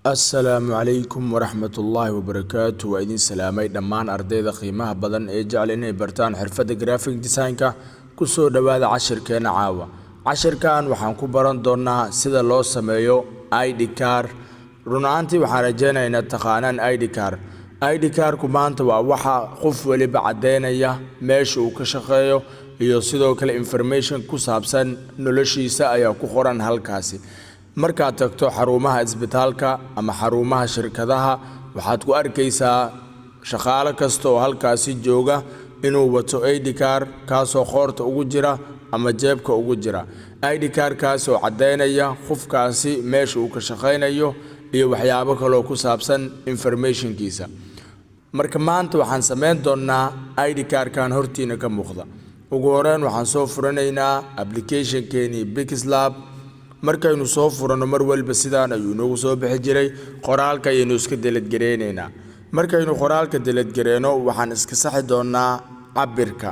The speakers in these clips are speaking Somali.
Assalaamu calaykum waraxmatullaahi wabarakaatu. Waa idin salaamay dhammaan ardayda qiimaha badan ee jecel inay bartaan xirfadda graphic design-ka. Kusoo dhowaada cashirkeena caawa. Cashirkan waxaan ku baran doonaa sida loo sameeyo ID card. Run ahaantii, waxaan rajeynayaa inaad taqaanaan ID card. ID cardku maanta waa waxa qof waliba caddeynaya meesha uu ka shaqeeyo, iyo sidoo kale information ku saabsan noloshiisa ayaa ku qoran halkaasi. Markaad tagto xarumaha isbitaalka ama xarumaha shirkadaha, waxaad ku arkaysaa shaqaale kasta oo halkaasi jooga inuu wato ID card, kaasoo qoorta ugu jira ama jeebka ugu jira. ID cardkaas oo caddeynaya qofkaasi meesha uu ka shaqaynayo iyo waxyaabo kaloo ku saabsan informationkiisa. Marka maanta waxaan samayn doonnaa ID cardkan hortiina ka muuqda. Ugu horeyn, waxaan soo furanaynaa applicationkeenii PixelLab. Markaynu soo furanno, mar walba sidaan ayuu inoogu soo bixi jiray. Qoraalka ayaynu iska delete gareynaynaa. Markaynu qoraalka delete gareyno, waxaan iska saxi doonnaa cabirka.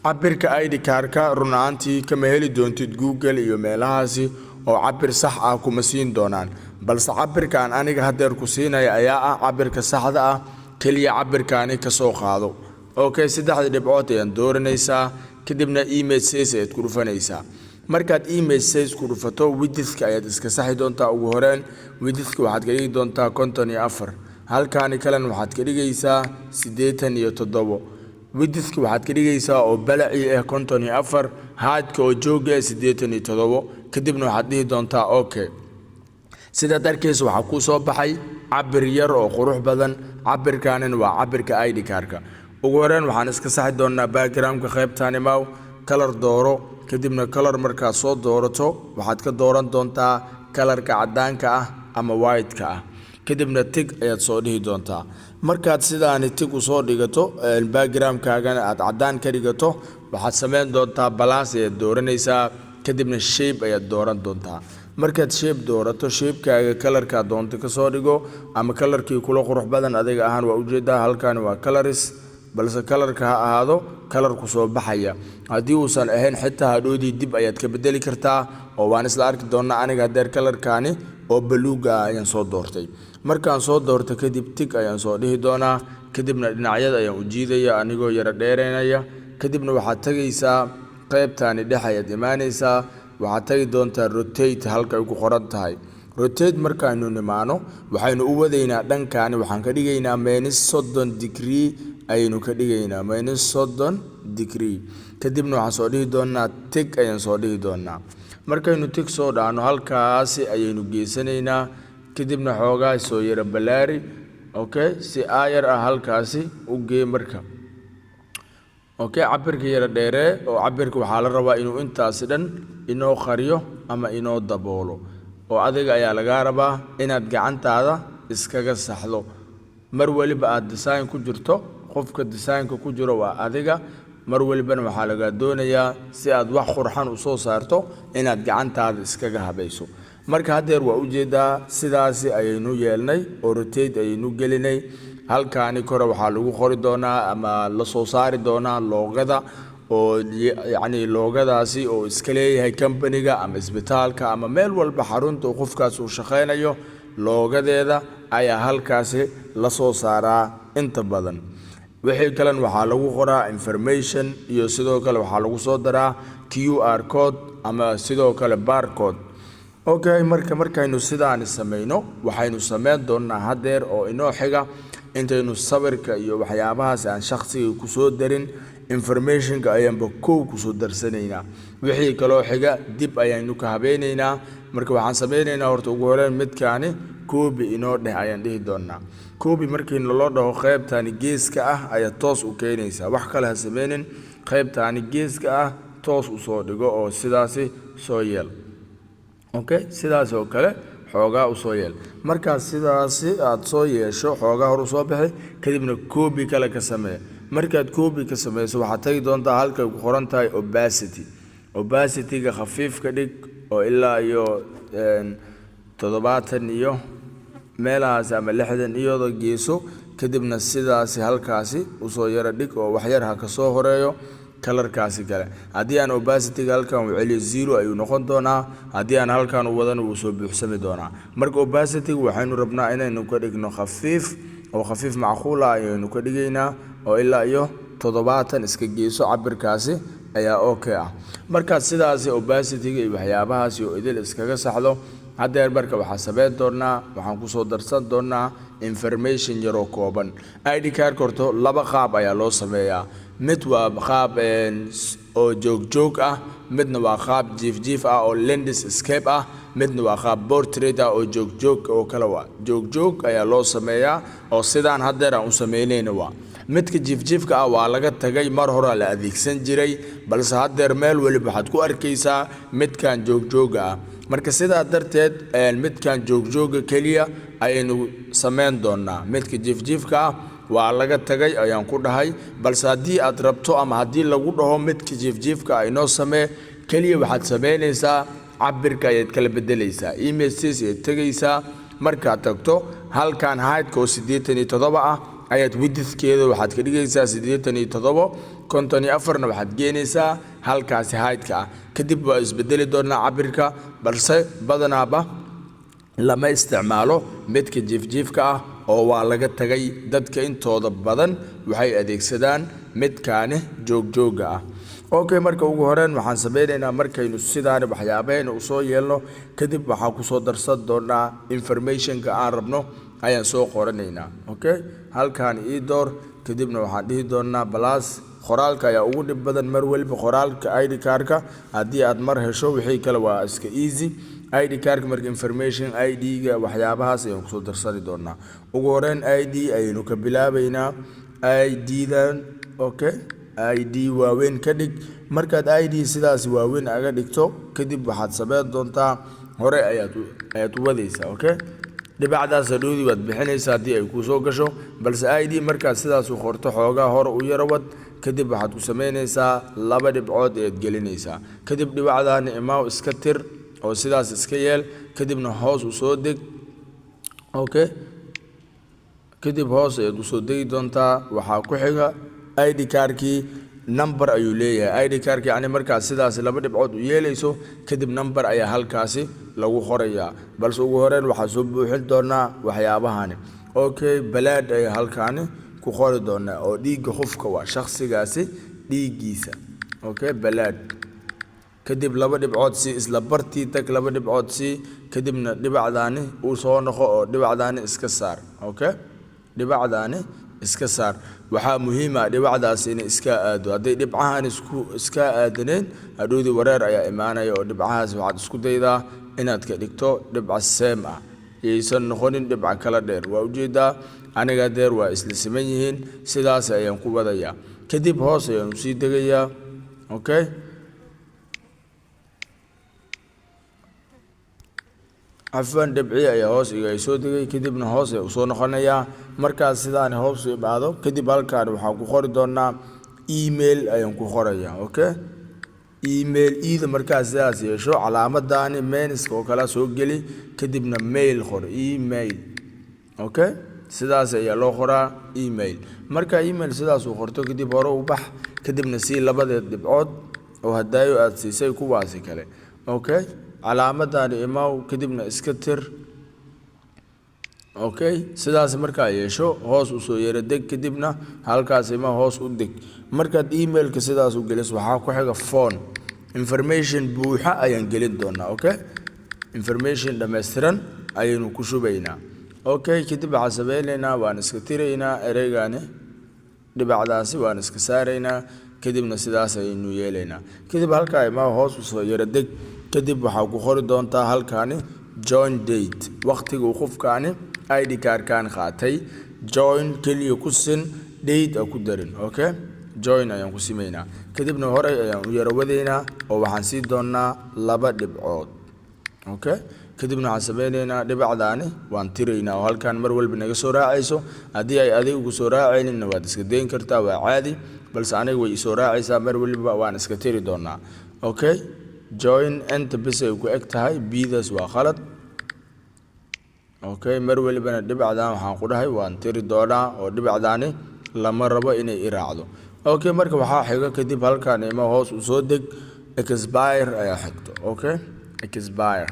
Cabirka ID cardka run ahaantii kama heli doontid Google iyo meelahaasi, oo cabir sax ah kuma siin doonaan, balse cabirka aan aniga haddeer ku siinaya ayaa ah cabirka saxda ah. Keliya cabirkaani ka soo qaado. Okay, saddexda dhibcood ayaan dooranaysaa, kadibna image size ayaad ku dhufanaysaa. Markaad image size ku dhufato, widthka ayaad iska saxi doontaa. Ugu horeen widthka waxaad ka dhigi doontaa 54. Halkaani kalena waxaad ka dhigaysaa 87. Widthka waxaad ka dhigaysaa oo balacii ah 54, heightka oo jooga ah 87. Kadibna waxaad dhihi doontaa okay. Sidaad arkaysa, waxaa kuu soo baxay cabir yar oo qurux badan. Cabirkaanina waa cabirka ID cardka. Ugu horeen waxaan iska saxi doonaa backgroundka. Qaybtani maw color dooro. Kadibna color markaad soo doorato, waxaad ka dooran doontaa colorka caddaanka ah ama white-ka ah. Kadibna tick ayaad soo dhihi doontaa. Markaad sidaani tick u soo dhigato, backgroundkaagana aad caddaan ka dhigato, waxaad samayn doontaa plus ayaad dooranaysaa, kadibna shape ayaad dooran doontaa. Markaad shape doorato, shapekaaga colorkaa doonto kasoo dhigo ama colorkii kula qurux badan adiga ahaan. Waa ujeedaa, halkani waa colors, balse colorka ha ahaado color ku soo baxaya. Haddii uusan ahayn, xitaa hadhoodii dib ayaad ka bedeli kartaa, oo waan isla arki doonaa. Aniga hadeer colorkaani oo baluuga ah ayaan soo doortay. Markaan soo doorto kadib, tick ayaan soo dhihi doonaa. Kadibna dhinacyada ayaan u jiidaya anigoo yaro dheereynaya. Kadibna waxaad tegaysaa qaybtaani dhex ayaad imaanaysaa. Waxaad tagi doontaa rotate, halka ay ku qoran tahay rotate. Markaaynu nimaano, waxaynu u wadaynaa dhankaani. Waxaan ka dhigaynaa -30 degree ayaynu ka dhigaynaa, -30 degree. Kadibna waxaan soo dhihi doonaa tick ayaan soo dhihi doonaa. Markaynu tick soo dhahno, halkaasi ayaynu geysanaynaa. Kadibna xoogaa soo yaro balaari. Okay, si aayar ah halkaasi u gee. Marka okay, cabirka yaro dheeree, oo cabirka waxaa la rabaa inuu intaasi dhan inoo qariyo ama inoo daboolo, oo adiga ayaa lagaa rabaa inaad gacantaada iskaga saxdo. Mar waliba aad design ku jirto, qofka designka ku jiro waa adiga. Mar walibana waxaa lagaa doonayaa, si aad wax qurxan u soo saarto, inaad gacantaada iskaga habayso. Marka haddeer waa ujeedaa, sidaasi ayaynu yeelnay oo rotate ayaynu gelinay. Halkaani kore waxaa lagu qori doonaa ama la soo saari doonaa logoda, oo yacni logodaasi oo iska leeyahay companyga ama isbitaalka ama meel walba xarunta uu qofkaas uu shaqaynayo. Logodeeda ayaa halkaasi la soo saaraa inta badan. Wixii kalena waxaa lagu qoraa information, iyo sidoo kale waxaa lagu soo daraa QR code ama sidoo kale barcode. Okay, marka markaynu sidaani samayno, waxaynu samayn doonnaa haddeer oo inoo xiga, intaynu sawirka iyo waxyaabahaas aan shakhsiga kusoo darin, informationka ayaanba kow kusoo darsanaynaa. Wixii kaloo xiga dib ayaynu ka habeynaynaa. Marka waxaan samaynaynaa horta ugu horeyn midkaani copy inoo dheh ayaan dhihi doonnaa. Copy markii naloo dhaho, qaybtani geeska ah ayaa toos u keenaysaa. Wax kale ha sameynin, qaybtani geeska ah toos usoo dhigo oo sidaasi soo yeel. Okay, sidaas oo kale xoogaa usoo yeel. Markaas sidaasi aad soo yeesho, xoogaa hor usoo bixi, kadibna copy kale ka samee. Markaad copy ka sameyso, waxaad tagi doontaa halkay ku qoran tahay opacity. Opacityga khafiif ka dhig, oo ilaa iyo 70 iyo meelahaasi ama 60 iyadoo geeso. Kadibna sidaasi halkaasi usoo yaro dhig, oo waxyar ha ka soo horeeyo. Colorkaasi kale haddii aan opacityga halkan u celiyo, 0 ayuu noqon doonaa. Haddii aan halkan u wadana, wuu soo buuxsami doonaa. Marka opacityga waxaynu rabnaa inaynu ka dhigno khafiif, oo khafiif macquul ah ayaynu ka dhigaynaa, oo ilaa iyo 70 iska geyso. Cabirkaasi ayaa okay ah. Markaad sidaasi opacityga iyo waxyaabahaasi oo idil iskaga saxdo, haddeer marka waxaa sameyn doonaa, waxaan kusoo darsan doonaa information yaroo kooban. ID card horto laba qaab ayaa loo sameeyaa. Mid waa qaab oo joogjoog ah, midna waa qaab jiif-jiif ah oo landscape ah, midna waa qaab portrait ah oo joogjoog oo kale. Waa joogjoog ayaa loo sameeyaa oo sidaan haddeer aan u sameynayna. Waa midka jiifjiifka ah, waa laga tagay, mar horaa la adeegsan jiray, balse haddeer meel weliba waxaad ku arkaysaa midkan joogjooga ah. Marka sidaa darteed midkan joogjooga keliya ayaynu sameyn doonaa. Midka jiifjiifka ah waa laga tagay ayaan ku dhahay, balse haddii aad rabto ama haddii lagu dhaho midka jiifjiifka ah inoo samee, keliya waxaad samaynaysaa cabirka ayaad kala bedelaysaa. Image size ayaad tegaysaa. Markaad tagto halkan, heightka oo 87 ah ayaad widthkeeda waxaad ka dhigaysaa 87, 54na waxaad geenaysaa halkaasi heightka ah. Kadib waa isbedeli doonaa cabirka, balse badanaaba lama isticmaalo midka jiifjiifka ah oo waa laga tagay. Dadka intooda badan waxay adeegsadaan midkaani joogjoogga ah. Okay, marka ugu horeyn waxaan sameynaynaa, markaynu sidaani waxyaabahayna usoo yeelno kadib, waxaan kusoo darsan doonaa informationka aan rabno ayaan soo qoranaynaa. Okay, halkaan ii door. Kadibna waxaan dhihi doonaa plus. Qoraalka ayaa ugu dhib badan mar waliba. Qoraalka ID cardka haddii aad mar hesho, wixii kale waa iska easy. ID cardka marka information ID-ga waxyaabahaas ayaan kusoo darsani doonaa. Ugu horeyn ID ayaynu ka bilaabaynaa ID-dan. Okay, ID waaweyn ka dhig. Markaad ID sidaas waaweyn aga dhigto kadib, waxaad sameyn doontaa hore ayaad u wadaysaa. Okay, dhibacdaas hadhowdii waad bixinaysaa haddii ay kuu soo gasho, balse ID markaad sidaas u qorto, xoogaa hore u yaro wad. Kadib waxaad ku samaynaysaa laba dhibcood ayaad gelinaysaa. Kadib dhibacdaani imaaw, iska tir oo sidaas iska yeel. Kadibna hoos u soo deg. Okay, kadib hoos ayaad usoo degi doontaa. Waxaa ku xiga ID cardkii number ayuu leeyahay. ID cardki yacni markaad sidaas laba dhibcood u yeelayso kadib, number ayaa halkaasi lagu qorayaa, balse ugu horeyn waxaa soo buuxin doonaa waxyaabahani. Okay, blood ayaa halkaani ku qori doonaa, oo dhiigga qofka waa shakhsigaasi dhiiggiisa. Okay, blood. Kadib laba dhibcood si, isla bartii tag, laba dhibcood si. Kadibna dhibacdaani uu soo noqo oo dhibacdaani iska saar. Okay, dhibacdaani iska saar. Waxaa muhiim ah dhibacdaas inay iska aado. Hadday dhibcahan isku iska aadaneyn, hadhowdii wareer ayaa imaanaya, oo dhibcahaas waxaad isku daydaa inaad ka dhigto dhibca same ah, yaysan noqonin dhibca kala dheer. Waa ujeedaa, aniga deer waa isla siman yihiin, sidaas ayaan ku wadayaa. Kadib hoos ayaan usii degayaa. Okay, cafwan, dhibci ayaa hoos iga soo degay. Kadibna hoos ayaa usoo noqonayaa. Markaas sidaan hoos u imaado kadib, halkaan waxaan ku qori doonaa email ayaan ku qorayaa. Okay, email ida markaas sidaas yeesho, calaamadani minuska oo kala soo geli, kadibna mail qor, email. Okay, sidaas ayaa loo qoraa email. Marka email sidaas uu qorto kadib, hore u bax. Kadibna sii labadeed dhibcood oo hadaayo aad siisay kuwaasi kale. Okay, calaamadani imaw, kadibna iska tir. Okay, sidaas markaa yeesho, hoos usoo yaro deg. Kadibna halkaas ima, hoos u deg. Markaad emailka sidaas u geliso, waxaa ku xiga phone. Information buuxa ayaan gelin doonaa. Okay, information dhammaystiran ayaynu ku shubaynaa. Okay, kadib waxaan sameynaynaa, waan iska tiraynaa ereygani, dhibacdaasi waan iska saaraynaa. Kadibna sidaas ayaynu yeelaynaa. Kadib halkaa imaa, hoos usoo yaro deg. Kadib waxaa ku qori doontaa halkaani join date, waqtiga uu qofkaani ID cardkan qaatay. Join keliya ku sin, date a ku darin. Okay, join ayaan ku simaynaa. Kadibna horey ayaan u yaro wadaynaa oo waxaan sii doonaa laba dhibcood. Okay, kadibna waxaan sameynaynaa, dhibacdaani waan tiraynaa oo halkan mar walba naga soo raacayso. Haddii ay adiga ku soo raacayninna, waad iska dayn kartaa, waa caadi, balse aniga way isoo raacaysaa mar waliba, waan iska tiri doonaa. Okay, join inta bis ay ku eg tahay, bidaas waa khalad. Okay, mar walibana dhibacdan waxaan ku dhahay waan tiri doonaa, oo dhibacdaani lama rabo inay i raacdo. Okay, marka waxaa xigo kadib halkan ima hoos u soo deg, expire ayaa xigto. Okay, expire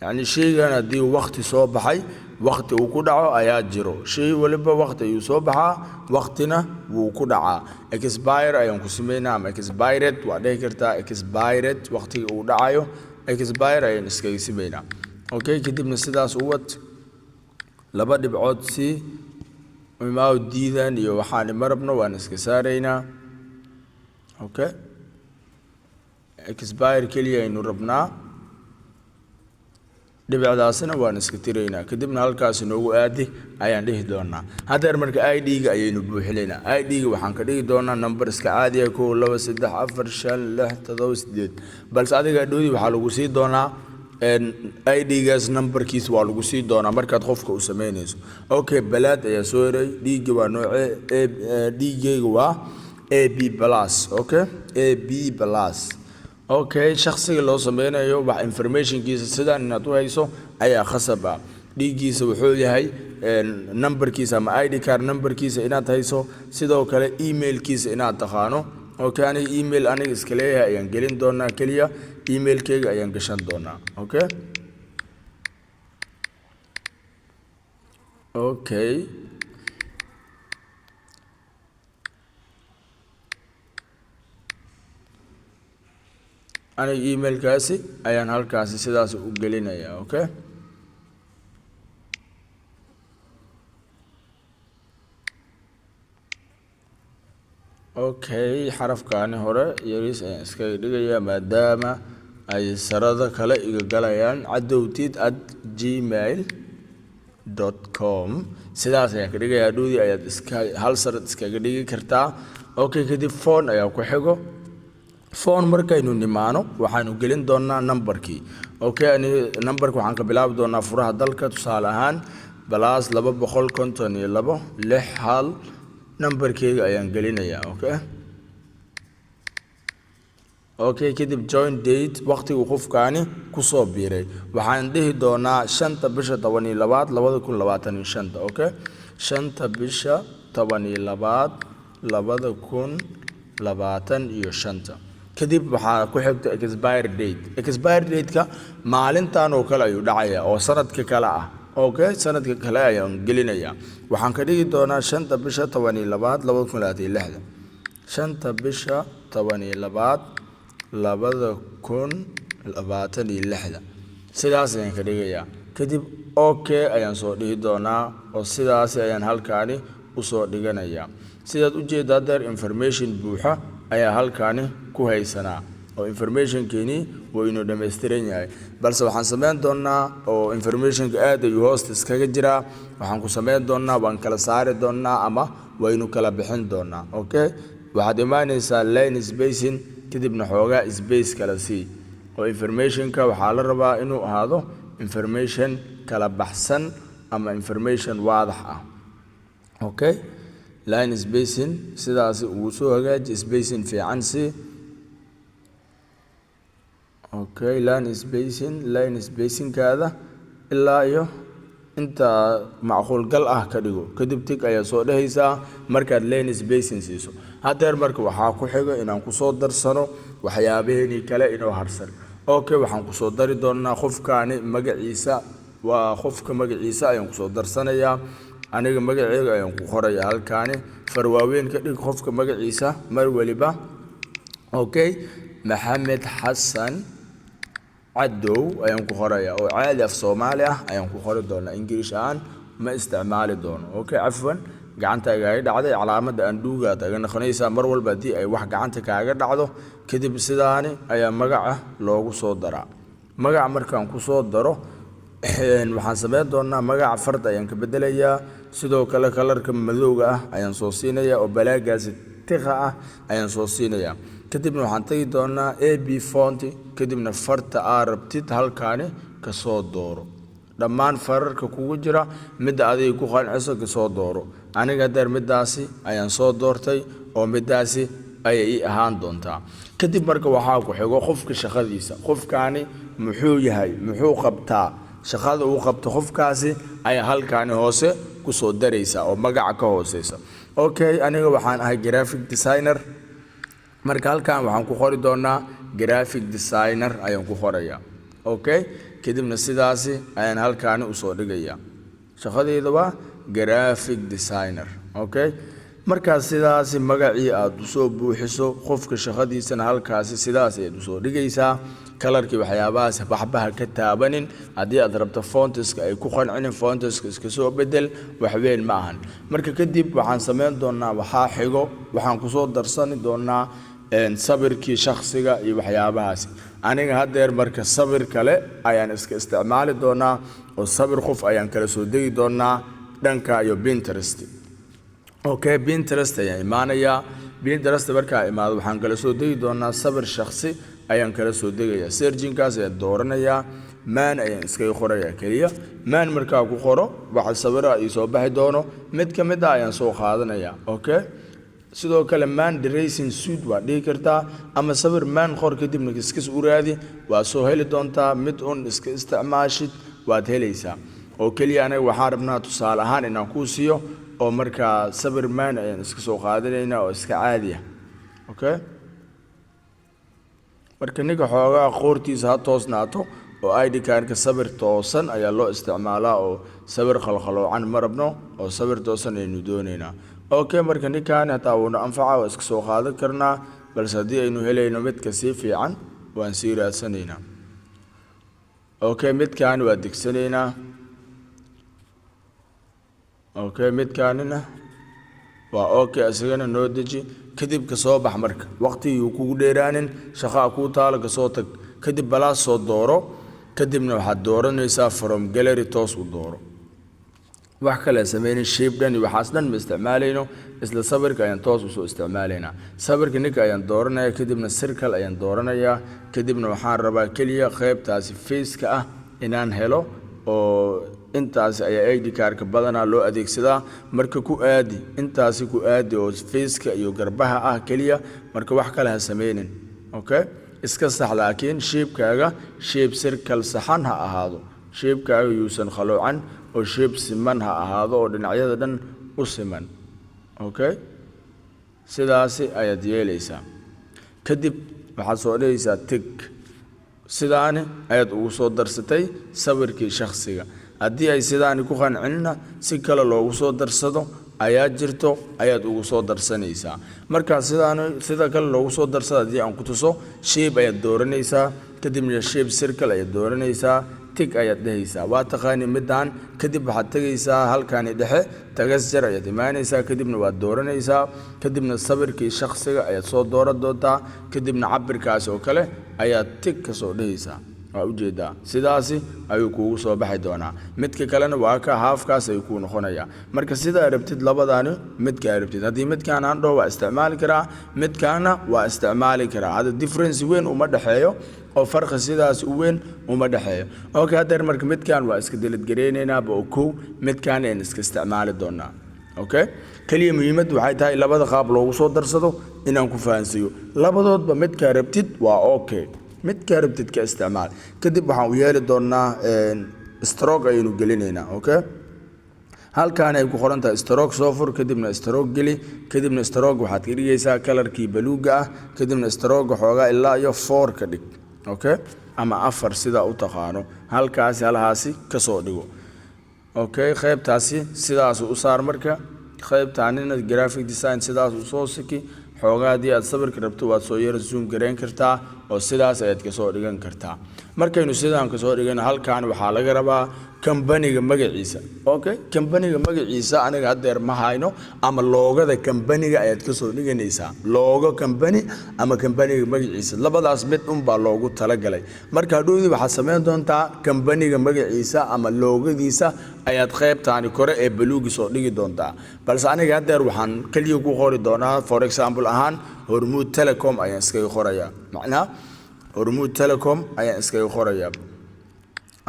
yacni sheygan haddii waqti soo baxay, waqti uu ku dhaco ayaa jiro. Shay waliba waqti ayuu soo baxaa, waqtina wuu ku dhacaa. Expire ayaan ku sameynaa, ama expired waa dhihi kartaa. Expired, waqtiga uu dhacayo, expire ayaan iskaga sameynaa. Okay, kadibna sidaas u wad, laba dhibcood si imaaw diidan iyo waxaan ima rabno waan iska saaraynaa. Okay, expire keliya aynu rabnaa, dhibicdaasina waan iska tiraynaa. Kadibna halkaas inoogu aadi ayaan dhihi doonaa. Haddeer marka ID-ga ayaynu buuxinaynaa. ID-ga waxaan ka dhigi doonaa number iska caadiya: 1, 2, 3, 4, 5, 6, 7, 8. Balse adiga dhoodii waxaa lagu sii doonaa ID-gaas, numberkiis waa lagu sii doonaa markaad qofka u samaynayso. Okay, blood ayaa soo heray. Dhiigga waa noocee? Dhiiggayga waa AB+. Okay, AB+. Okay, shakhsiga loo sameynayo wax informationkiisa sidaan inaad u hayso ayaa khasab ah. Dhiiggiisa wuxuu yahay, numberkiisa ama ID card numberkiisa inaad hayso, sidoo kale emailkiisa inaad taqaano. Okay, aniga email aniga iska leeyahay ayaan gelin doonaa, keliya emailkeyga ayaan gashan doonaa. Okay, aniga emailkaasi ayaan halkaasi sidaas u gelinayaa. Okay, xarafkaani hore yariis ayaan iskaga dhigayaa maadaama ay sarada kale iga galayaan. cadowtid@gmail.com sidaas ayaan ka dhigayaa. Dhowdii ayaad iska hal sarad iskaga dhigi kartaa. Okay, kadib phone ayaa ku xigo. Phone markaynu nimaano, waxaanu gelin doonaa numberkii. Okay, ani numberka waxaan ka bilaabi doonaa furaha dalka, tusaale ahaan +252 61, numberkeyga ayaan gelinayaa. Okay, kadib join date, waqtigu qofkaani kusoo biiray, waxaan dhihi doonaa 5-ta bisha 12-aad 2025. Okay, 5-ta bisha 12-aad 2025. Kadib waxaa ku xigta expire date. Expire date-ka maalintan oo kale ayuu dhacayaa oo sanadka kale ah. Okay, sanadka kale ayaan gelinayaa. Waxaan ka dhigi doonaa 5-ta bisha 12-aad 2026. 5-ta bisha 12-aad 2026, sidaas ayaan ka dhigayaa. Kadib okay ayaan soo dhihi doonaa oo sidaasi ayaan halkaani usoo dhiganayaa. Sidaad ujeedda, hadeer information buuxa ayaa halkaani ku haysanaa oo informationkeeni wuu inuu dhammaystiran yahay. Balse waxaan sameyn doonaa, oo informationka aad ayuu hoosta iskaga jiraa, waxaan ku sameyn doonaa waan kala saari doonaa ama waynu kala bixin doonaa. Okay, waxaad imaanaysaa line spacing, kadibna xoogaa space kala sii, oo informationka waxaa la rabaa inuu ahaado information kala baxsan ama information waadax ah. Okay, line spacing sidaasi ugu soo hagaaji, spacing fiican si. Okay, line spacing, line spacingkaada ilaa iyo inta macquul gal ah ka dhigo. Kadib tick ayaa soo dhehaysaa markaad line spacing siiso. Haddeer marka waxaa ku xigo inaan kusoo darsano waxyaabaheenii kale inoo harsan. Okay, waxaan kusoo dari doonaa qofkaani magaciisa. Waa qofka magaciisa ayaan kusoo darsanayaa. Aniga magaceyga ayaan ku qorayaa halkaani. Farwaaweyn ka dhig qofka magaciisa mar waliba. Okay, Maxamed Xasan Cadow ayaan ku qorayaa oo caadi af Soomaali ah ayaan ku qori doonaa, Ingiriish ahaan ma isticmaali doono. Okay, cafwan, gacanta igaaga dhacday. Calaamadda undo-gaad aga noqonaysaa mar walba haddii ay wax gacanta kaaga dhacdo. Kadib sidaani ayaa magaca loogu soo daraa. Magaca markaan ku soo daro, waxaan sameyn doonaa magaca farda ayaan ka bedelayaa. Sidoo kale colorka madowga ah ayaan soo siinayaa oo blackgaasi thick-ga ah ayaan soo siinayaa. Kadibna waxaan tegi doonaa AB font, kadibna farta aa rabtid halkaani kasoo dooro. Dhammaan fararka kugu jira midda adiga ku qanciso kasoo dooro. Aniga hadeer middaasi ayaan soo doortay oo middaasi ayay ii ahaan doontaa. Kadib marka waxaa ku xigo qofka shaqadiisa. Qofkaani muxuu yahay? Muxuu qabtaa? Shaqada uu qabto qofkaasi ayaa halkaani hoose kusoo daraysa oo magaca ka hooseysa. Okay, aniga waxaan ahay graphic designer. Marka halkan waxaan ku qori doonaa graphic designer ayaan ku qorayaa. Okay, kadibna sidaasi ayaan halkaani usoo dhigayaa. Shaqadeyda waa graphic designer. Okay, markaas sidaasi magacii aad usoo buuxiso, qofka shaqadiisana halkaasi sidaas ayaad usoo dhigaysaa. Colorkii, waxyaabahaas waxbaha ka taabanin. Haddii aad rabto fontiska ay ku qancinin, fontiska iska soo bedel, waxweyn ma ahan. Marka kadib waxaan samayn doonaa, waxaa xigo waxaan kusoo darsani doonaa sawirkii shakhsiga iyo waxyaabahaasi. Aniga haddeer marka sawir kale ayaan iska isticmaali doonaa, oo sawir qof ayaan kala soo degi doonaa dhanka iyo Pinterest. Okay, Pinterest ayaan imaanayaa. Pinterest markaa imaado, waxaan kala soo degi doonaa sawir shakhsi ayaan kala soo degayaa. Searchinkaas ayaan dooranayaa, man ayaan iskaga qorayaa keliya. Man markaa ku qoro, waxa sawira ii soo baxi doono mid ka mid ah ayaan soo qaadanayaa. Okay, sidoo kale man dressing suit waa dhihi kartaa, ama sawir man qor, kadibna kiskis u raadi, waa soo heli doontaa. Mid un iska isticmaashid waad helaysaa. Oo keliya anaga waxaan rabnaa tusaale ahaan inaan kuu siiyo, oo markaa sawir man ayaan iska soo qaadanaynaa oo iska caadi ah. Okay, marka ninka xoogaa qoortiisa ha toosnaato, oo ID cardka sawir toosan ayaa loo isticmaalaa, oo sawir khalkhaloocan ma rabno, oo sawir toosan aynu doonaynaa. Okay, marka ninkan hataa wuuna anfaca, waa iska soo qaadan karnaa, balse haddii aynu helayno midka sii fiican waan sii raadsanaynaa. Okay, midkan waa degsanaynaa. Okay, midkaanina waa okay, isagana noo deji. Kadib ka soo bax. Marka waqtigii kugu dheeraanin, shaqaa kuu taalo, kasoo tag. Kadib balaas soo dooro, kadibna waxaad dooranaysaa from gallery, toos u dooro. Wax kale sameynin, shape dhan iyo waxaas dhan ma isticmaalayno, isla sawirka ayaan toos usoo isticmaalaynaa. Sawirka ninka ayaan dooranaya, kadibna circle ayaan dooranayaa, kadibna waxaan rabaa keliya qaybtaasi faceka ah inaan helo, oo intaasi ayaa ID cardka badanaa loo adeegsadaa. Marka ku aadi intaasi, ku aadi oo faceka iyo garbaha ah keliya. Marka wax kale ha sameynin. Okay, iska sax, laakiin shapekaaga shape circle saxan ha ahaado. Shapekaaga yuusan khaloocan, oo shape siman ha ahaado, oo dhinacyada dhan u siman. Okay, sidaasi ayaad yeelaysaa. Kadib waxaad soo dhigaysaa tick. Sidaani ayaad ugu soo darsatay sawirkii shakhsiga. Haddii ay sidaani ku qancinna, si kale loogu soo darsado ayaa jirto, ayaad ugu soo darsanaysaa. Markaa sidaani sida kale loogu soo darsado haddii aan ku tuso, shape ayaad dooranaysaa, kadibna shape circle ayaad dooranaysaa, tick ayaad dhehaysaa, waa taqaani midaan. Kadib waxaad tegaysaa halkani dhexe, texture ayaad imaanaysaa, kadibna waad dooranaysaa, kadibna sawirkii shakhsiga ayaad soo dooran doontaa, kadibna cabirkaas oo kale ayaad tick ka soo dhehaysaa. Waa ujeedaa, sidaasi ayuu kuugu soo baxi doonaa. Midka kalena waa ka halfkaas ayuu kuu noqonayaa. Marka sidaa rabtid, labadaani midkaa rabtid, haddii midkaan aan dhaho waa isticmaali karaa, midkaana waa isticmaali karaa. Hadda difference weyn uma dhexeeyo, oo farqi sidaas u weyn uma dhexeeyo. Okay, haddeer marka midkaan waa iska delete gareynaynaa oo kow midkaan ayaan iska isticmaali doonaa. Okay, keliya muhiimaddu waxay tahay labada qaab loogu soo darsado inaan ku fahansiiyo. Labadoodba midkaa rabtid waa okay, midkaa rabtid ka isticmaal. Kadib waxaan u yeeli doonaa stroke ayaynu gelinaynaa. Okay, halkaan ay ku qoran tahay stroke soo fur, kadibna stroke geli, kadibna stroke waxaad ka dhigaysaa colorkii baluuga ah, kadibna stroke xoogaa ilaa iyo 4 ka dhig. Okay, ama 4 sidaa u taqaano, halkaasi halahaasi ka soo dhigo. Okay, qaybtaasi sidaas u saar. Marka qaybtaanina graphic design sidaas u soo siki xoogaa. Haddii aad sawirka rabto, waad soo yara zoom gareyn kartaa, oo sidaas ayaad kasoo dhigan kartaa. Markaynu sidaan kasoo dhigano, halkan waxaa laga rabaa kambaniga magaciisa. Okay, kambaniga magaciisa aniga haddeer ma hayno, ama logoda kambaniga ayaad kasoo dhiganaysaa, logo kambani ama kambaniga magaciisa, labadaas mid unbaa loogu talagalay. Marka hadhowdii waxaad samayn doontaa kambaniga magaciisa ama logodiisa ayaad qaybtaani kore ee baluugi soo dhigi doontaa. Balse aniga haddeer waxaan keliya ku qori doonaa, for example ahaan, Hormuud Telecom ayaan iskaga qorayaa. Macnaha Hormuud Telecom ayaan iskaga qorayaa,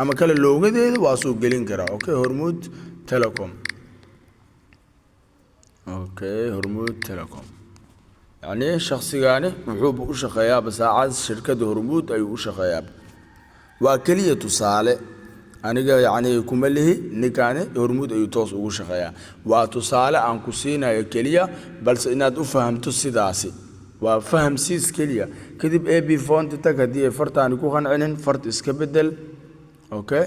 ama kale logodeeda waa soo gelin karaa. Okay, Hormuud Telecom. Okay, Hormuud Telecom, yacni shakhsigaani wuxuuba u shaqeeyaaba saacad shirkadda Hormuud ayuu u shaqeeyaa. Waa keliya tusaale. Aniga yacni kuma lihi, ninkaani Hormuud ayuu toos ugu shaqeeyaa. Waa tusaale aan ku siinayo keliya, balse inaad u fahamto sidaasi waa fahamsiis keliya. Kadib AB font tag. Haddii ay fartaani ku qancinin, farta iska bedel. Okay,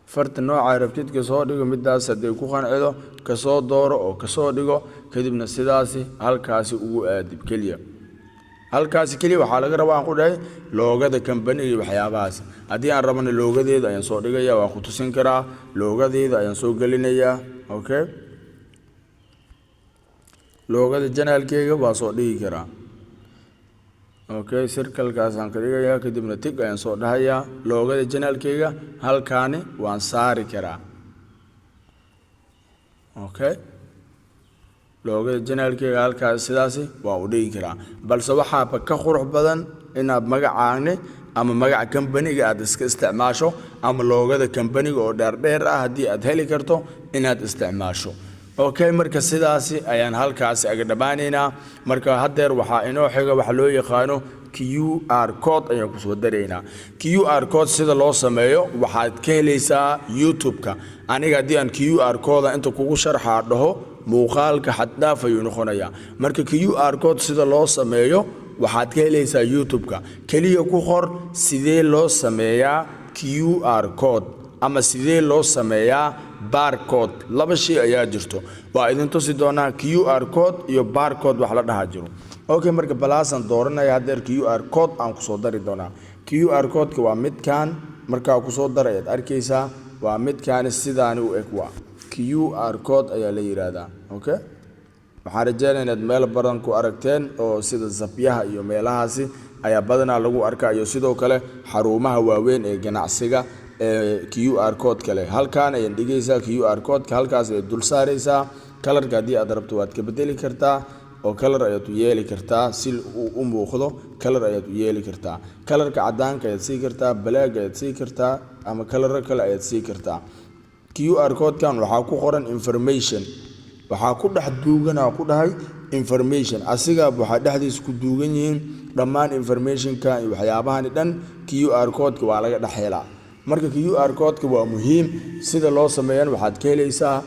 farta nooca rabtid kasoo dhigo. Midaas hadday ku qancido, kasoo dooro oo kasoo dhigo. Kadibna sidaasi halkaasi ugu aadib keliya. Halkaasi keliya waxaa laga rabaa, aan ku dhahay, logo-da kambaniga iyo waxyaabahaas. Haddii aan rabana, logo-deeda ayaan soo dhigaya, waan ku tusin karaa. Logo-deeda ayaan soo gelinayaa. Okay, logo-da channel-keyga waa soo dhigi karaa. Okay, circle-kaasaan ka dhigayaa, kadibna tick ayaan soo dhahayaa. Logo-da channel-keyga halkaani waan saari karaa. Okay, logo-da channel-keyga halkaas sidaasi waa u dhigi karaa, balse waxaaba ka qurux badan inaad magacaani ama magaca kambaniga aad iska isticmaasho, ama logo-da kambaniga oo dheerdheer ah haddii aad heli karto inaad isticmaasho. Okay, marka sidaasi ayaan halkaasi aga dhammaanaynaa. Marka haddeer waxaa inoo xiga waxa loo yaqaano QR code ayaan kusoo daraynaa. QR code sida loo sameeyo waxaad ka helaysaa YouTube-ka. Aniga haddii aan QR code inta kugu sharxaa dhaho, muuqaalka xaddhaaf ayuu noqonayaa. Marka QR code sida loo sameeyo waxaad ka helaysaa YouTube-ka. Keliya ku qor "sidee loo sameeyaa QR code" ama "sidee loo sameeyaa barcode". Laba shay ayaa jirto, waa idin tusi doonaa. QR code iyo barcode wax la dhaha jiro. Okay, marka plus-aan dooranaya. Haddeer QR code aan kusoo dari doonaa. QR code-ka waa midkan. Markaa kusoo dar ayaad arkaysaa, waa midkaani, sidaani u eg, waa QR code ayaa la yidhaahdaa. Okay, waxaan rajeynaya inaad meel badan ku aragteen, oo sida zapyaha iyo meelahaasi ayaa badanaa lagu arkaa, iyo sidoo kale xarumaha waaweyn ee ganacsiga ee QR code kale. Halkan ayaan dhigaysaa QR code-ka, halkaas ayaad dul saaraysaa. Color-ka haddii aad rabto waad ka bedeli kartaa, oo color ayaad u yeeli kartaa si uu u muuqdo. Color ayaad u yeeli kartaa, color-ka cadaanka ayaad sii kartaa, black ayaad sii kartaa, ama color-o kale ayaad sii kartaa. QR code-kan waxaa ku qoran information, waxaa ku dhex duuganaa ku dhahay information. Asiga waxaa dhexdiisa ku duugan yihiin dhammaan information-ka iyo waxyaabahani dhan. QR code-ka waa laga dhex helaa. Marka QR code-ka waa muhiim. Sida loo sameeyana waxaad ka helaysaa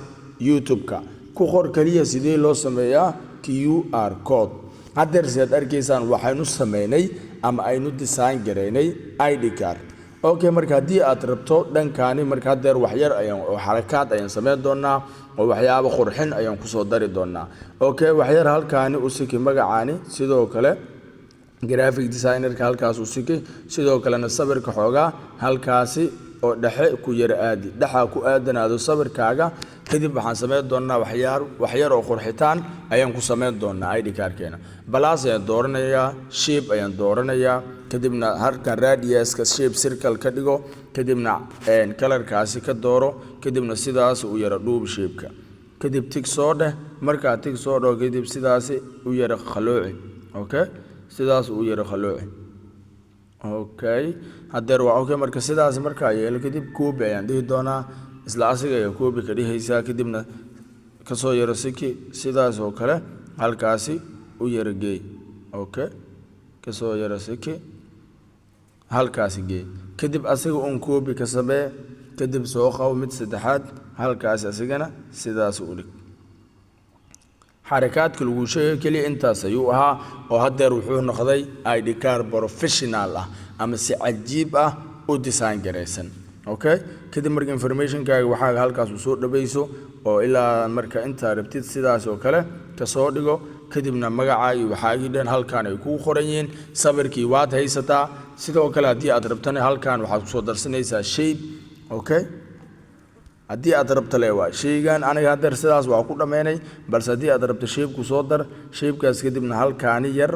YouTube-ka. Ku qor keliya "sidee loo sameeyaa QR code". Haddeer sidaad arkaysaan, waxaynu sameynay ama aynu design garaynay ID card. Okay, marka haddii aad rabto dhankaani, marka haddeer waxyar ayaan oo xarakaad ayaan sameyn doonaa, oo waxyaabo qurxin ayaan kusoo dari doonaa. Okay, waxyar halkaani u siki magacaani, sidoo kale graphic designer-ka halkaas u siki, sidoo kalena sawirka xoogaa halkaasi oo dhexe ku yara aadi, dhexaa ku aadanaado sawirkaaga. Kadib waxaan sameyn doonaa waxyaar waxyar oo qurxitaan ayaan ku sameyn doonaa ID card-keena. Plus ayaan dooranayaa, shape ayaan dooranayaa, kadibna halkan radius-ka shape circle ka dhigo, kadibna color-kaasi ka dooro, kadibna sidaas u yara dhuub shape-ka. Kadib tick soo dheh. Markaa tick soo dhaho, kadib sidaasi u yara khalooci. Okay, sidaas u yara khalooci. Okay, haddeer waa okay. Marka sidaas markaa yeelo, kadib copy ayaan dhihi doonaa. Isla asiga ayaa copy ka dhihaysaa, kadibna kasoo yaro siki, sidaas oo kale halkaasi u yara geey. Okay, kasoo yaro siki, halkaasi geey. Kadib asiga un copy ka samee, kadib soo qabo mid saddexaad, halkaasi asigana sidaas u dhig. Xarakaadka lagu sheegay keliya intaas ayuu ahaa, oo haddeer wuxuu noqday ID card professional ah ama si cajiib ah u design garaysan. Okay, kadib marka information-kaaga waxaa halkaas u soo dhabayso, oo ilaa marka intaa rabtid sidaas oo kale kasoo dhigo. Kadibna magacaagii, waxaagii dhan halkan ay kugu qoran yihiin, sawirkii waad haysataa. Sidoo kale haddii aad rabtana, halkan waxaad kusoo darsanaysaa shape. Okay, haddii aad rabto le waa shaygan. Aniga haddeer sidaas waa ku dhammaynay, balse haddii aad rabto shape-ku soo dar shape-kaas. Kadibna halkaani yar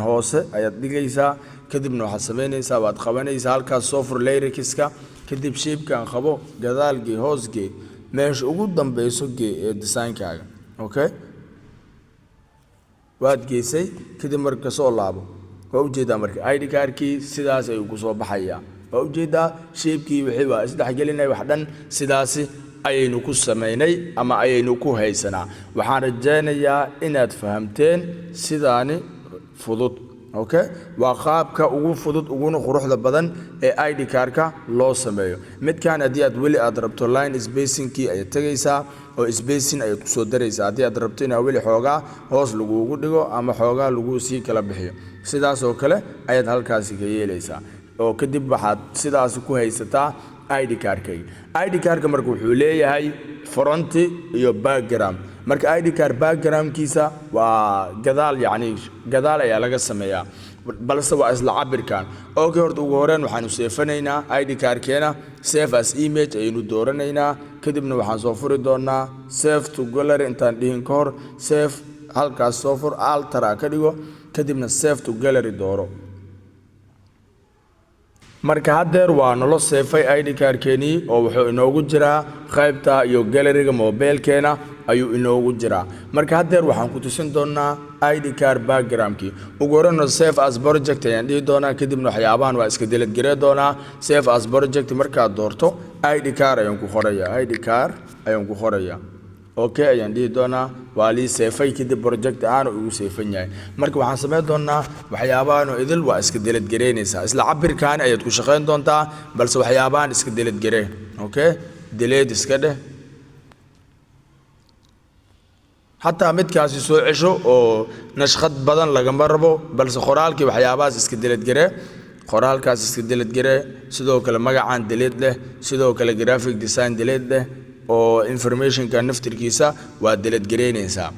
hoose ayaad dhigaysaa. Kadibna waxaad samaynaysaa, waad qabanaysaa halkaas, soo fur layers-ka, kadib shape-kan qabo, gadaal gee, hoos gee, meesha ugu dambeyso gee ee design-kaaga. Okay, waad geysay. Kadib marka soo laabo, waa ujeedaa marka ID card-kii sidaas ayuu kusoo baxayaa. Waa ujeedaa, shape-kii wixii waa isdhexgelinay, wax dhan sidaasi ayaynu ku samaynay ama ayaynu ku haysanaa. Waxaan rajaynayaa inaad fahamteen sidaani fudud. Okay, waa qaabka ugu fudud uguna quruxda badan ee ID card-ka loo sameeyo. Midkan haddii aad weli aad rabto, line spacingkii ayaad tegaysaa oo spacing ayaad kusoo daraysaa, haddii aad rabto inaa weli xoogaa hoos lagugu dhigo ama xoogaa lagu sii kala bixiyo. Sidaas oo kale ayaad halkaasi ka yeelaysaa oo kadib waxaad sidaas ku haysataa ID card-kayga. ID card-ka marka wuxuu leeyahay front iyo background. Marka ID card backgroundkiisa waa gadaal, yacni gadaal ayaa laga sameeyaa, balse waa isla cabirkan. Okay, horta ugu horeen waxaanu save-anaynaa ID card-keena. Save as image ayaynu dooranaynaa, kadibna waxaan soo furi doonaa save to gallery. Intaan dhihin ka hor, save halkaas soo fur, ultra ka dhigo, kadibna save to gallery dooro. Marka haddeer waa nolo save-ay ID card-keenii oo wuxuu inoogu jiraa qaybta iyo gallery-ga mobeelkeena ayuu inoogu jiraa. Marka haddeer waxaan ku tusin doonaa ID card backgroundkii. Ugu horeyna save as project ayaan dhihi doonaa, kadibna waxyaabahan waa iska delete garee doonaa. Save as project markaad doorto, ID card ayaan ku qorayaa, ID card ayaan ku qorayaa, okay ayaan dhihi doonaa. Waa lii save-ay, kadib project aanu igu save-an yahay. Marka waxaan samayn doonaa waxyaabahan idil waa iska delete gareynaysaa. Isla cabirkaani ayaad ku shaqayn doontaa, balse waxyaabahan iska delete garee. Okay, delete iska dheh. Xataa midkaasi soo cesho oo nashqad badan lagama rabo, balse qoraalkii waxyaabahaas iska delete garee, qoraalkaas iska delete garee. Sidoo kale magacan delete leh, sidoo kale graphic design delete leh, oo informationka naftirkiisa waa delete gareynaysaa.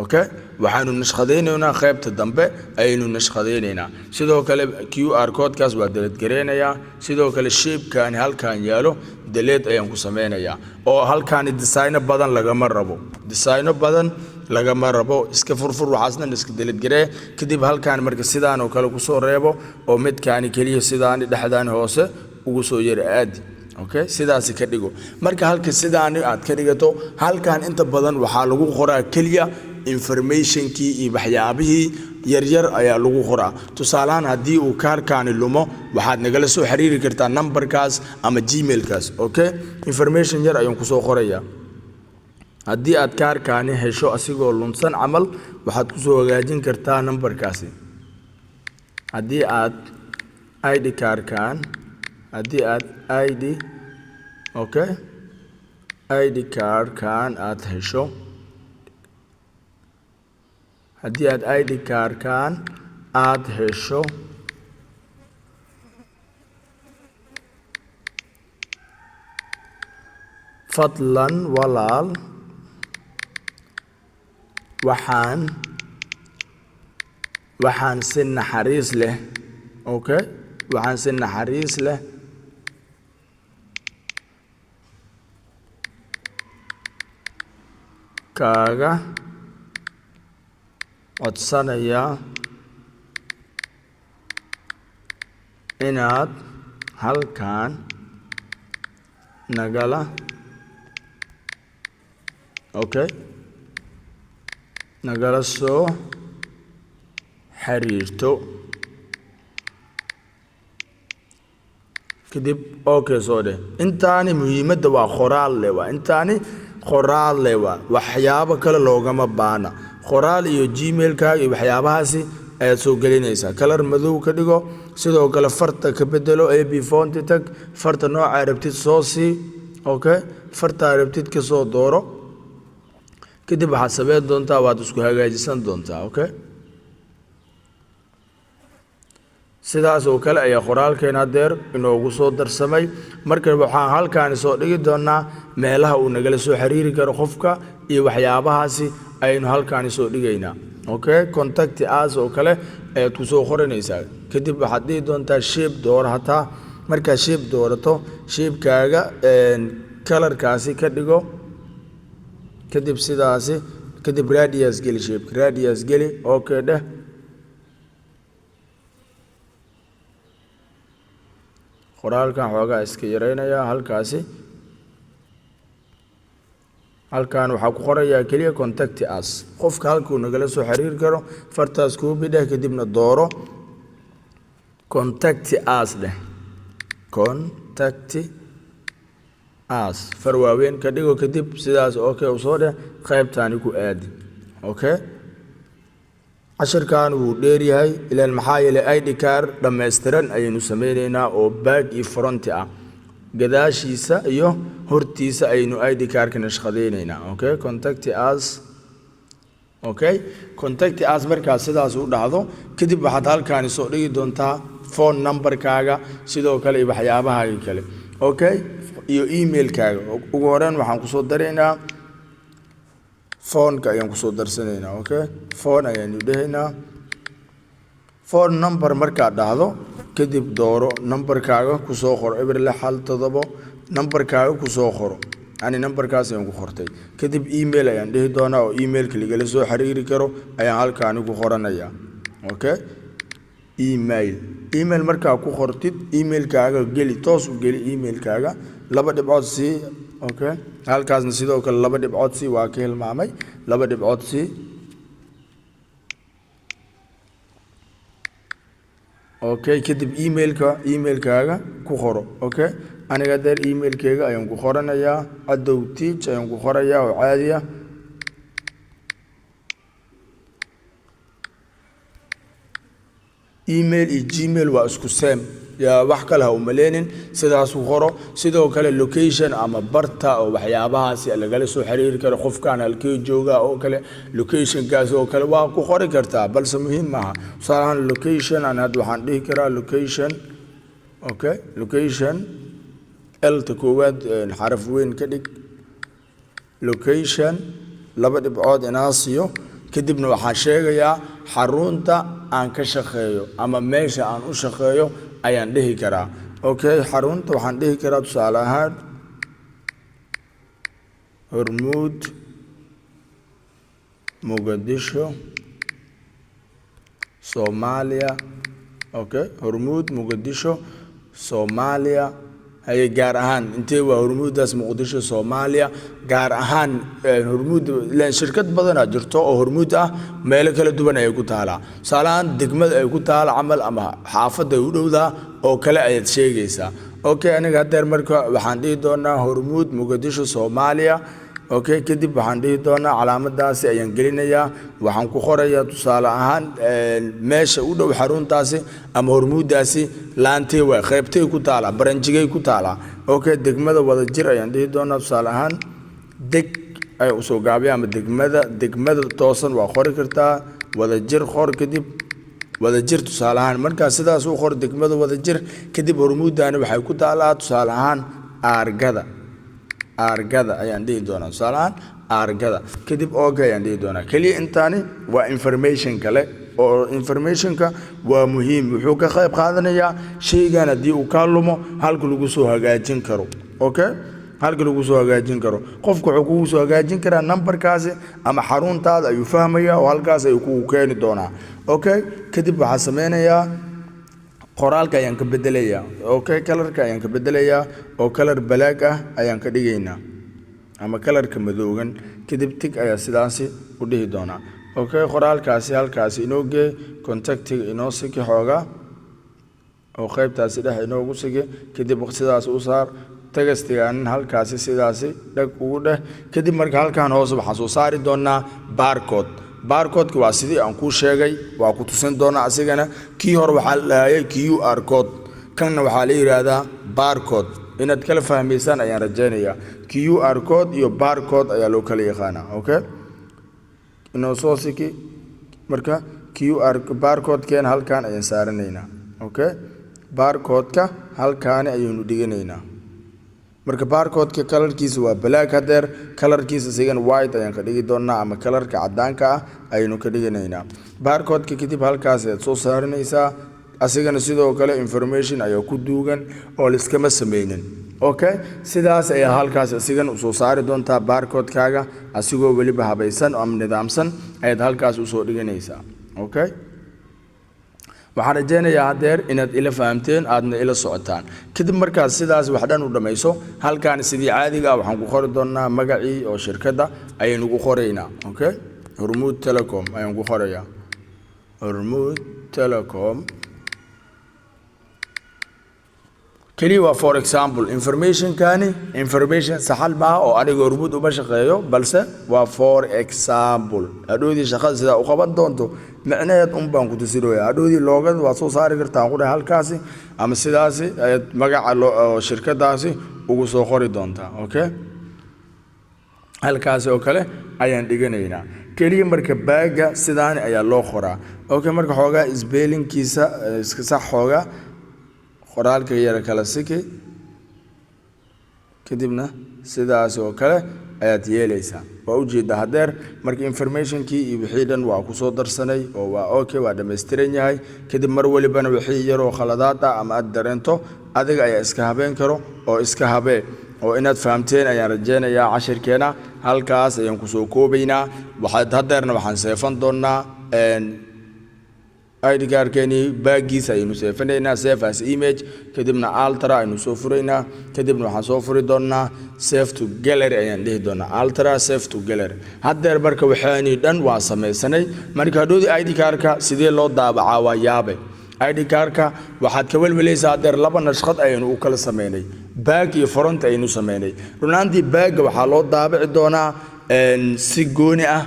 Okay, waxaanu nashqadaynaynaa qaybta dambe ayaynu nashqadaynaynaa. Sidoo kale QR codekaas waa delete gareynayaa. Sidoo kale shape-kani halkan yaalo delete ayaan ku sameynayaa, oo halkaani designo badan lagama rabo, designo badan lagama rabo. Iska furfur waxaasna, iska delete garee. Kadib halkaan marka sidaan oo kale kusoo reebo oo midkaani keliya sidaani dhexdaani hoose ugu soo yara aadi. Okay, sidaasi ka dhigo. Marka halka sidaani aad ka dhigato, halkan inta badan waxaa lagu qoraa keliya informationkii iyo waxyaabihii yaryar ayaa lagu qoraa. Tusaalahaan, haddii uu kaarkaani lumo, waxaad nagala soo xiriiri kartaa numberkaas ama Gmailkaas. Okay, information yar ayaan kusoo qorayaa. Haddii aad kaarkaani hesho asigoo lunsan camal, waxaad kusoo hagaajin kartaa numberkaasi. Haddii aad ID kaarkan, haddii aad ID, okay, ID cardkan aad hesho, haddii aad ID cardkan aad hesho, fadlan walaal waxaan si naxariis leh, okay, waxaan si naxariis leh kaaga codsanayaa inaad halkan nagala, okay, nagala soo xiriirto. Kadib okay soo dheh. Intaani muhiimadda waa qoraal le, waa intaani qoraal le, waa waxyaabo kale loogama baahna. Qoraal iyo Gmailkaaga iyo waxyaabahaasi ayaad soo gelinaysaa. Color madow ka dhigo. Sidoo kale farta ka bedelo, AB font tag, farta nooca rabtid soo sii. Okay, fartaa rabtid ka soo dooro. Kadib waxaad sameyn doontaa, waad isku hagaajisan doontaa. Okay, sidaas oo kale ayaa qoraalkeena hadeer inoogu soo darsamay. Marka waxaan halkaani soo dhigi doonaa meelaha uu nagala soo xiriiri karo qofka iyo waxyaabahaasi ayaynu halkaani soo dhigaynaa. Okay, contact us oo kale ayaad ku soo qoranaysaa. Kadib waxaad dhihi doontaa shape dooro. Hataa markaad shape doorato, shape-kaaga colorkaasi ka dhigo. Kadib sidaasi, kadib radius geli, shape radius geli, okay dheh. Qoraalkan xoogaa iska yareynayaa halkaasi. Halkan waxaa ku qorayaa keliya contact us, qofka halkuu nagala soo xiriiri karo. Fartaas copy dheh, kadibna dooro, contact us dheh, contact us, far waaweyn ka dhigo. Kadib sidaas okay usoo dheh, qaybtaani ku aadi. Okay, Cashirkan wuu dheeryahay, ilaan maxaa yeelay ID card dhammaystiran ayaynu sameyneynaa oo back iyo front ah, gadaashiisa iyo hortiisa ayaynu ID cardka nashqadeyneynaa. Okay, contact us. Okay, contact us. Markaad sidaas u dhacdo kadib, waxaad halkaani soo dhigi doontaa phone numberkaaga, sidoo kale iyo waxyaabahaaga kale, okay, iyo emailkaaga. Ugu horeyn waxaan kusoo daraynaa phoneka ayaan kusoo darsanaynaa. Okay, phone ayaanu dhehaynaa. Phone number markaad dhahdo kadib, dooro numberkaaga, kusoo qoro 0617, numberkaaga kusoo qoro. Yani numberkaas ayaan ku qortay. Kadib email ayaan dhihi doonaa, oo emailka lagala soo xiriiri karo ayaan halkaani ku qoranayaa. Okay, email. Email markaa ku qortid, emailkaaga geli, toos u geli emailkaaga, laba dhibcood sii. Okay, halkaasna sidoo kale laba dhibcood sii, waa ka hilmaamay, laba dhibcood sii. Okay, kadib emailka, emailkaaga ku qoro. Okay, aniga deer emailkeyga ayaan ku qoranayaa, Cadow Teach ayaan ku qorayaa oo caadi ah. Email iyo Gmail waa isku same, yaa wax kale ha umaleynin, sidaas ku qoro. Sidoo kale location ama barta oo waxyaabahaasi lagala soo xiriiri karo, qofkan halkee jooga oo kale, locationkaas oo kale waa ku qori kartaa, balse muhiim maaha. Tusaale ahaan location, aan hadda waxaan dhihi karaa location. Okay, location, L-ta koowaad xaraf weyn ka dhig. Location, laba dhibcood inaa siiyo. Kadibna waxaan sheegayaa xarunta aan ka shaqeeyo ama meesha aan u shaqeeyo ayaan dhihi karaa. Okay, xarunta waxaan dhihi karaa tusaale ahaan Hormuud, Muqdisho, Soomaaliya. Okay, Hormuud, Muqdisho, Soomaaliya. Haye, gaar ahaan intee waa Hormuuddaas? Muqdisho, Soomaaliya. Gaar ahaan Hormuud, ilaan shirkad badanaa jirto oo Hormuud ah, meelo kala duwan ayay ku taalaa. Tusaale ahaan degmada ay ku taala camal ama xaafadda ay u dhowdaa oo kale ayaad sheegaysaa. Okay, aniga haddeer marka waxaan dhihi doonaa Hormuud, Muqdisho, Soomaaliya. Okay, kadib waxaan dhihi doonaa calaamadaasi ayaan gelinayaa. Waxaan ku qorayaa tusaale ahaan meesha u dhow xaruntaasi ama Hormuuddaasi, laantee waay, qaybtay ku taalaa, branchigay ku taalaa. Okay, degmada Wadajir ayaan dhihi doonaa tusaale ahaan, deg ayaa usoo gaabiya, ama degmada, degmada toosan waa qori kartaa. Wadajir qor. Kadib Wadajir tusaale ahaan markaa sidaas u qor degmada Wadajir. Kadib Hormuuddaani waxay ku taalaa tusaale ahaan Aargada. Aargada ayaan dhihi doonaa tusaale ahaan, Aargada. Kadib okay ayaan dhihi doonaa. Keliya intaani waa information kale, oo informationka waa muhiim, wuxuu ka qayb qaadanayaa shaygan haddii uu kaa lumo halka lagu soo hagaajin karo. Okay, halka lagu soo hagaajin karo, qofku wuxuu kugu soo hagaajin karaa numberkaasi ama xaruntaada ayuu fahmayaa oo halkaas ayuu kugu keeni doonaa. Okay, kadib waxaa sameynayaa qoraalka ayaan ka bedelayaa. Okay, colorka ayaan ka bedelayaa oo color black ah ayaan ka dhigaynaa ama colorka madoogan. Kadib tick ayaa sidaasi u dhihi doonaa. Okay, qoraalkaasi halkaasi inoo gee, contactiga inoo siki xoogaa oo qaybtaasi dhex inoogu siki. Kadib sidaas u saar textigaanin, halkaasi sidaasi dhag ugu dheh. Kadib marka halkan hoose waxaan soo saari doonaa barcode. Barcodeka waa sidii aan kuu sheegay, waa ku tusin doonaa asigana. Kii hore waxaa la dhahayay QR code, kanna waxaa la yidhaahdaa barcode. Inaad kala fahmaysaan ayaan rajaynayaa. QR code iyo barcode ayaa loo kala yaqaanaa. Okay, inoo soo siki. Marka QR barcode-keena halkan ayaan saaranaynaa. Okay, barcode-ka halkaani ayaynu dhiganaynaa. Marka barcode-ka colorkiisa waa black hadeer, colorkiisa isigana white ayaan ka dhigi doonaa ama colorka caddaanka ah ayaynu ka dhiganaynaa barcode-ka. Kadib halkaas ayaad soo saaranaysaa. Asigana sidoo kale information ayaa ku duugan oo liskama sameynin. Okay, sidaas ayaa halkaas isigana usoo saari doontaa barcode-kaaga, asigoo weliba habaysan ama nidaamsan ayaad halkaas usoo dhiganaysaa. Okay, waxaan rajaynayaa haddeer inaad ila fahamteen, aadna ila socotaan. Kadib markaad sidaas wax dhan u dhammayso, halkaan sidii caadiga ah waxaan ku qori doonaa magacii oo shirkadda ayaynu ku qoraynaa. Okay, Hormuud Telecom ayaan ku qorayaa, Hormuud Telecom. Keliya waa for example. Informationkani information saxal maaha oo aniga Hormuud uma shaqeeyo, balse waa for example. Hadhowdii shaqada sidaa u qaban doonto micnaheed un baan ku tusinooya. Hadhowdii logoda waad soo saari kartaa ku dhahay halkaasi ama sidaasi ayaad magaca shirkadaasi ugu soo qori doontaa. Okay, halkaasi oo kale ayaan dhiganaynaa keliya. Marka backga sidaani ayaa loo qoraa. Okay, marka xoogaa spellingkiisa iska sax, xoogaa qoraalka yara kala siki, kadibna sidaas oo kale ayaad yeelaysaa. Waa ujeeddaa hadeer. Marka informationkii iyo wixii dhan waa kusoo darsanay oo waa okay, waa dhammaystiran yahay. Kadib mar walibana wixii yaroo khaladaad ah ama aad dareento, adiga ayaa iska habeen karo oo iska habee. Oo inaad fahamteen ayaan rajeynayaa. Cashirkeena halkaas ayaan kusoo koobaynaa. Waxaad hadeerna waxaan savean doonaa ID cardkeenii backgiisa ayaynu savefanaynaa, save as image. Kadibna Ultra aynu soo furaynaa. Kadibna waxaan soo furi doonaa save to gallery ayaan dhihi doonaa, Ultra save to gallery. Haddeer marka waxaani dhan waa samaysanay. Marka hadhoodii ID cardka sidee loo daabacaa waa yaabe. ID cardka waxaad ka welwelaysaa, haddeer laba nashqad ayaynu u kala samaynay, back iyo front ayaynu samaynay. Runaantii backga waxaa loo daabici doonaa si gooni ah,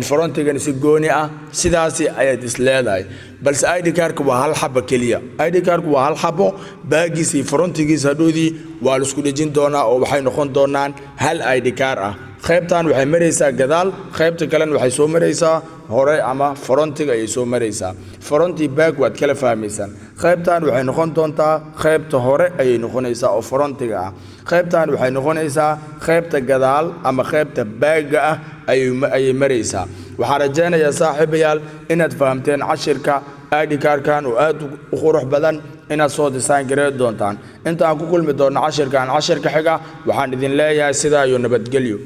frontigana si gooni ah. Sidaasi ayaad is leedahay, balse ID cardka waa hal xabo keliya. ID cardku waa hal xabo, backgiisa iyo frontigiisa hadhoodii waa la isku dhejin doonaa oo waxay noqon doonaan hal ID card ah. Qaybtan waxay maraysaa gadaal, qaybta kalena waxay soo maraysaa hore ama frontiga ayay soo maraysaa. Front iyo back waad kala fahmaysaan. Qaybtan waxay noqon doontaa qaybta hore ayay noqonaysaa oo frontiga ah. Qaybtan waxay noqonaysaa qaybta gadaal ama qaybta backga ah ayay maraysaa. Waxaan rajaynayaa, saaxiibayaal, inaad fahamteen cashirka ID cardkan oo aad u qurux badan, inaad soo design gareyn doontaan. Intaan ku kulmi doonno cashirkan cashirka xiga, waxaan idin leeyahay sidaa iyo nabadgelyo.